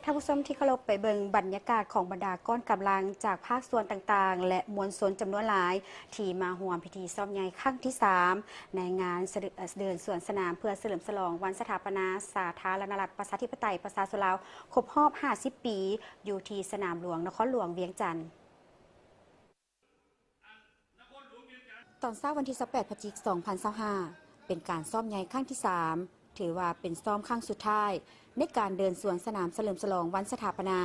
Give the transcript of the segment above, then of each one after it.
ທ່ານຜູ້ຊົມທີ່ເຄົາລົບ, ໄປເບິ່ງບັນຍາກາດຂອງບັນດາກ້ອນກຳລັງຈາກພາກສ່ວນຕ່າງໆ ແລະ ມວນຊົນຈຳນວນຫຼາຍ ທີ່ມາຮ່ວມພິທີຊ້ອມໃຫຍ່ຄັ້ງທີສາມ ໃນງານສະເດີ ເດີນສວນສະໜາມ ເພື່ອສະເຫຼີມສະຫຼອງວັນສະຖາປະນາສາທາລະນະລັດ ປະຊາທິປະໄຕ ປະຊາຊົນລາວ ຄົບຮອບຫ້າສິບປີ ຢູ່ທີ່ສະໜາມຫຼວງ ນະຄອນຫຼວງວຽງຈັນ. ຕອນເຊົ້າວັນທີຊາວແປດ ພະຈິກ ສອງພັນຊາວຫ້າ ເປັນການຊ້ອມໃຫຍ່ຄັ້ງທີສາມ ຖືວ່າເປັນຊ້ອມຄັ້ງສຸດທ້າຍ ໃນການເດີນສວນສະໜາມສະເຫຼີມສະຫຼອງວັນສະຖາປະນາ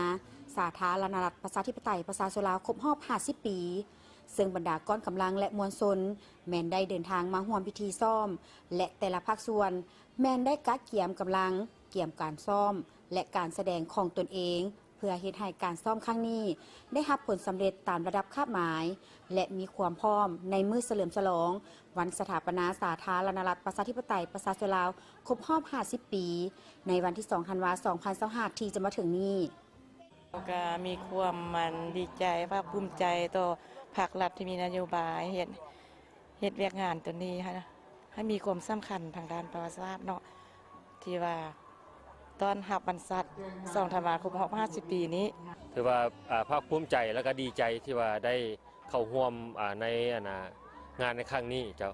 ສາທາລະນະລັດ ປະຊາທິປະໄຕ ປະຊາຊົນລາວ ຄົບຮອບຫ້າສິບປີ, ເຊິ່ງບັນດາກ້ອນກຳລັງ ແລະ ມວນຊົນ ແມ່ນໄດ້ເດີນທາງມາຮ່ວມພິທີຊ້ອມ ແລະ ແຕ່ລະພາກສ່ວນ ແມ່ນໄດ້ກະກຽມກຳລັງ, ກຽມການຊ້ອມ ແລະ ການສະແດງຂອງຕົນເອງ ເພື່ອເຮັດໃຫ້ການຊ້ອມຄັ້ງນີ້ໄດ້ຮັບຜົນສຳເລັດຕາມລະດັບຄາດໝາຍ ແລະ ມີຄວາມພ້ອມໃນມື້ສະເຫຼີມສະຫຼອງວັນສະຖາປະນາສາທາລະນະລັດ ປະຊາທິປະໄຕ ປະຊາຊົນລາວ ຄົບຮອບຫ້າສິບປີ ໃນວັນທີສອງ ທັນວາ ສອງພັນຊາວຫ້າ ທີ່ຈະມາເຖິງນີ້. ກໍມີຄວາມ ອັນ ດີໃຈ ພາກພູມໃຈຕໍ່ພາກລັດທີ່ມີນະໂຍບາຍເຮັດ ເຮັດວຽກງານຕົວນີ້ໃຫ້ ໃຫ້ມີຄວາມສຳຄັນທາງດ້ານປະຫວັດສາດເນາະ ທີ່ວ່າຕ້ອນຮັບວັນຊາດ ສອງ ທັນວາ ຄົບຮອບຫ້າສິບປີນີ້. ຖືວ່າ ອ່າ ພາກພູມໃຈ ແລ້ວກໍດີໃຈທີ່ວ່າໄດ້ເຂົ້າຮ່ວມ ອ່າ ໃນ ອັນນ່າ ງານໃນຄັ້ງນີ້ເຈົ້າ.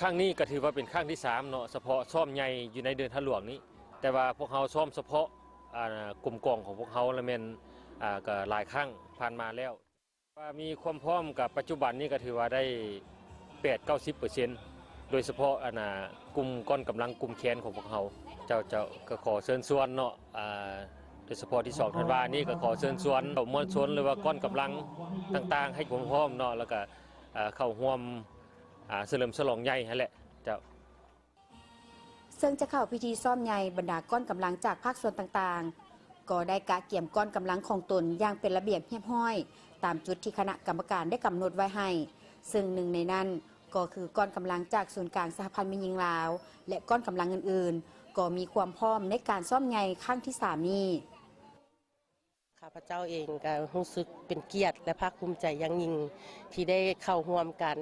ຄັ້ງນີ້ກໍຖືວ່າເປັນຄັ້ງທີສາມເນາະ ສະເພາະຊ້ອມໃຫຍ່ຢູ່ໃນເດີ່ນທາດຫຼວງນີ້, ແຕ່ວ່າພວກເຮົາຊ້ອມສະເພາະ ອ່າ ກຸ່ມກອງຂອງພວກເຮົາລະແມ່ນ ອ່າ ກໍຫຼາຍຄັ້ງຜ່ານມາແລ້ວ. ວ່າມີຄວາມພ້ອມກັບປັດຈຸບັນນີ້ກໍຖືວ່າໄດ້ແປດເກົ້າສິບເປີເຊັນ ໂດຍສະເພາະ ອັນນ່າ ກຸ່ມກ້ອນກຳລັງກຸ່ມແຂນຂອງພວກເຮົາ. ເຈົ້າ ເຈົ້າ ກໍຂໍເຊີນຊວນເນາະ ອ່າ ໂດຍສະເພາະທີສອງທັນວານີ້ ກໍຂໍເຊີນຊວນເອົາມວນຊົນ ຫຼືວ່າກ້ອນກຳລັງຕ່າງໆ ໃຫ້ຄວາມພ້ອມເນາະ ແລ້ວກໍ ອ່າ ເຂົ້າຮ່ວມ ອ່າ ສະເຫຼີມສະຫຼອງໃຫຍ່ຫັ້ນແຫຼະເຈົ້າ. ເຊິ່ງຈະເຂົ້າພິທີຊ້ອມໃຫຍ່ ບັນດາກ້ອນກຳລັງຈາກພາກສ່ວນຕ່າງໆ ກໍໄດ້ກະກຽມກ້ອນກຳລັງຂອງຕົນຢ່າງເປັນລະບຽບຮຽບຮ້ອຍ ຕາມຈຸດທີ່ຄະນະກຳມະການໄດ້ກຳນົດໄວ້ໃຫ້, ເຊິ່ງໜຶ່ງໃນນັ້ນກໍຄືກ້ອນກຳລັງຈາກສູນກາງສະຫະພັນແມ່ຍິງລາວ ແລະ ກ້ອນກຳລັງອື່ນໆ ກໍມີຄວາມພ້ອມໃນການຊ້ອມໃຫຍ່ຄັ້ງທີສາມນີ້. ຂ້າພະເຈົ້າເອງກໍຮູ້ສຶກເປັນກຽດ ແລະ ພາກພູມໃຈຢ່າງຍິ່ງ ທີ່ໄດ້ເຂົ້າຮ່ວມການ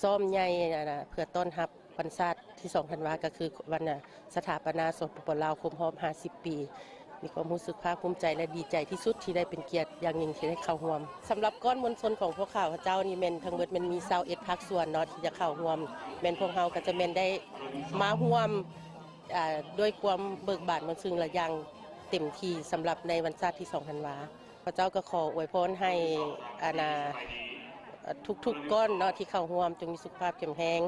ຊ້ອມໃຫຍ່ ອັນນ່າ ເພື່ອຕ້ອນຮັບວັນຊາດທີສອງທັນວາ ກໍຄືວັນ ອາ ສະຖາປະນາ ສປປ ລາວ ຄົບຮອບຫ້າສິບປີ. ມີຄວາມຮູ້ສຶກພາກພູມໃຈ ແລະ ດີໃຈທີ່ສຸດທີ່ໄດ້ເປັນກຽດຢ່າງຍິ່ງທີ່ໄດ້ເຂົ້າຮ່ວມ. ສຳລັບກ້ອນມວນຊົນຂອງພວກຂ້າພະເຈົ້ານີ້ແມ່ນທັງໝົດແມ່ນມີຊາວເອັດພາກສ່ວນເນາະ ທີ່ຈະເຂົ້າຮ່ວມ, ແມ່ນພວກເຮົາກໍຈະແມ່ນໄດ້ມາຮ່ວມ ອ່າ ດ້ວຍຄວາມເບີກບານມ່ວນຊື່ນ ແລະ ຢ່າງເຕັມທີ່ສຳລັບໃນວັນຊາດທີສອງທັນວາ. ຂ້າພະເຈົ້າກໍຂໍອວຍພອນໃຫ້ ອັນນ່າ ທຸກໆກ້ອນເນາະ ທີ່ເຂົ້າຮ່ວມ ຈົ່ງມີສຸຂະພາບເຂັ້ມແຮງ,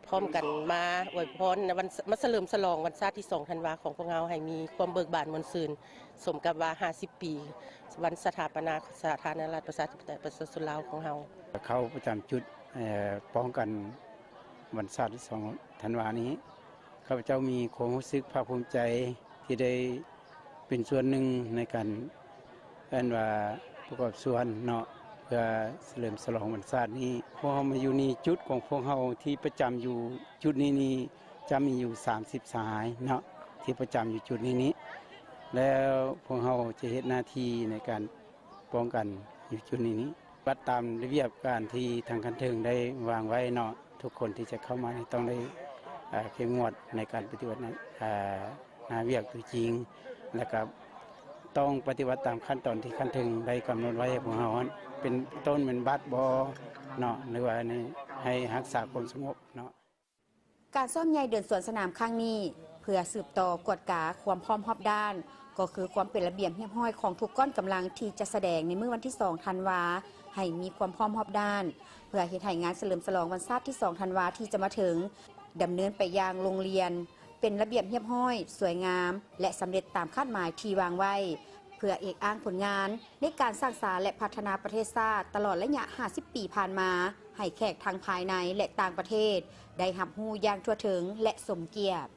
ພ້ອມກັນມາອວຍພອນໃນວັນ ມາສະເຫຼີມສະຫຼອງວັນຊາດທີສອງທັນວາຂອງພວກເຮົາ ໃຫ້ມີຄວາມເບີກບານມ່ວນຊື່ນ ສົມກັບວ່າຫ້າສິບປີ ວັນສະຖາປະນາສາທາລະນະລັດ ປະຊາທິປະໄຕ ປະຊາຊົນລາວຂອງເຮົາ. ເຂົ້າປະຈຳຈຸດ ເອີ ປ້ອງກັນ ວັນຊາດທີສອງທັນວານີ້ ຂ້າພະເຈົ້າມີຄວາມຮູ້ສຶກພາກພູມໃຈທີ່ໄດ້ເປັນສ່ວນໜຶ່ງໃນການ ເອີ້ນວ່າປະກອບສ່ວນເນາະ ເພື່ອສະເຫຼີມສະຫຼອງວັນຊາດນີ້. ພວກເຮົາມາຢູ່ນີ້ ຈຸດຂອງພວກເຮົາທີ່ປະຈຳຢູ່ຈຸດນີ້ນີ້ ຈະມີຢູ່ສາມສິບສະຫາຍເນາະ ທີ່ປະຈຳຢູ່ຈຸດນີ້ນີ້ ແລ້ວພວກເຮົາຈະເຮັດໜ້າທີ່ໃນການ ປ້ອງກັນຢູ່ຈຸດນີ້ນີ້ ປະຕິບັດຕາມລະບຽບການທີ່ທາງຂັ້ນເທິງໄດ້ວາງໄວ້ເນາະ. ທຸກຄົນທີ່ຈະເຂົ້າມານີ້ຕ້ອງໄດ້ ເອີ ເຂັ້ມງວດໃນການປະຕິບັດ ເອີ ໜ້າວຽກຕົວຈິງ ແລ້ວກໍຕ້ອງປະຕິບັດຕາມຂັ້ນຕອນທີ່ຂັ້ນເທິງໄດ້ກຳນົດໄວ້ໃຫ້ພວກເຮົາ ເປັນຕົ້ນແມ່ນບັດບໍເນາະ ຫຼືວ່າໃຫ້ຮັກສາຄວາມສະຫງົບເນາະ. ການຊ້ອມໃຫຍ່ເດີນສວນສະໜາມຄັ້ງນີ້ ເພື່ອສືບຕໍ່ກວດກາຄວາມພ້ອມຮອບດ້ານ ກໍຄືຄວາມເປັນລະບຽບຮຽບຮ້ອຍຂອງທຸກກ້ອນກຳລັງທີ່ຈະສະແດງໃນມື້ວັນທີສອງທັນວາ ໃຫ້ມີຄວາມພ້ອມຮອບດ້ານ ເພື່ອເຮັດໃຫ້ງານສະເຫຼີມສະຫຼອງວັນຊາດທີສອງທັນວາທີ່ຈະມາເຖິງ ດຳເນີນໄປຢ່າງໂລງລຽນ, ເປັນລະບຽບຮຽບຮ້ອຍ, ສວຍງາມ ແລະ ສຳເລັດຕາມຄາດໝາຍທີ່ວາງໄວ້. ເພື່ອເອກອ້າງຜົນງານໃນການສ້າງສາ ແລະ ພັດທະນາປະເທດຊາດຕະຫຼອດໄລຍະຫ້າສິບປີຜ່ານມາ ໃຫ້ແຂກທັງພາຍໃນ ແລະ ຕ່າງປະເທດ ໄດ້ຮັບຮູ້ຢ່າງທົ່ວເຖິງ ແລະ ສົມກຽດ.